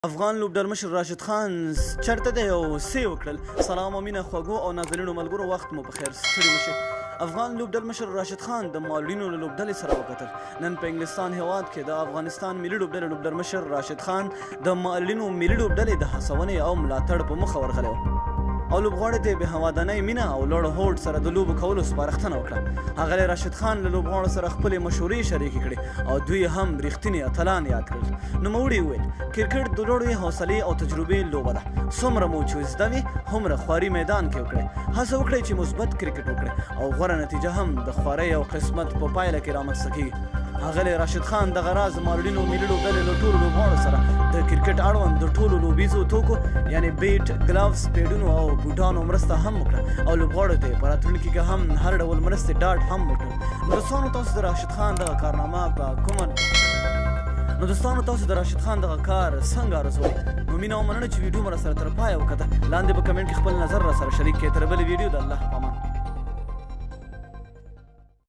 افغان لوبډلمشر راشد خان چرته دی او څه یې وکړل؟ سلام او مینه خوږو او نازنینو ملګرو، وخت مو په خیر، ستړي مه شئ. افغان لوبډلمشر راشد خان د معلولینو له لوبډلې سره وکتل. نن په انګلستان هیواد کې د افغانستان ملي لوبډلې لوبډلمشر راشد خان د معلولینو ملي لوبډلې د هڅونې او ملاتړ په موخه ورغلی و او لوبغاړي ته یې بې هوادنۍ مینه او لوړ هوډ سره د لوبو کولو سپارښتنه وکړه. ښاغلی راشد خان له لوبغاړو سره خپلې مشورې شریکې کړې او دوی هم رښتیني اتلان یاد کړل. نوموړي وویل، کرکټ د لوړې حوصلې او تجربې لوبه ده، څومره مو چې زده وي هومره خواري میدان کې وکړئ، هڅه وکړئ چې مثبت کرکټ وکړئ او غوره نتیجه هم د خوارۍ او قسمت په پایله کې رامنځته کېږي. ښاغلی راشد خان دغه راز معلولینو ملي لوبډلې له ټولو لوبغاړو سره د کرکټ اړوند د ټولو لوبیزو توکو یعنې بیټ، ګلاوز، پیډونو او بوټانو مرسته هم وکړه او لوبغاړو ته یې په راتلونکي کې هم هر ډول مرستې ډاډ هم ورکړ. نو دوستانو تاسو د راشد خان دغه کارنامه په کومه نو دوستانو تاسو د راشد خان دغه کار څنګه ارزوئ؟ نو مینه او مننه چې ویډیو مو راسره تر پایه وکته. لاندې په کمنټ کې خپل نظر راسره شریک کړئ. تر بلې ویډیو د الله په امان.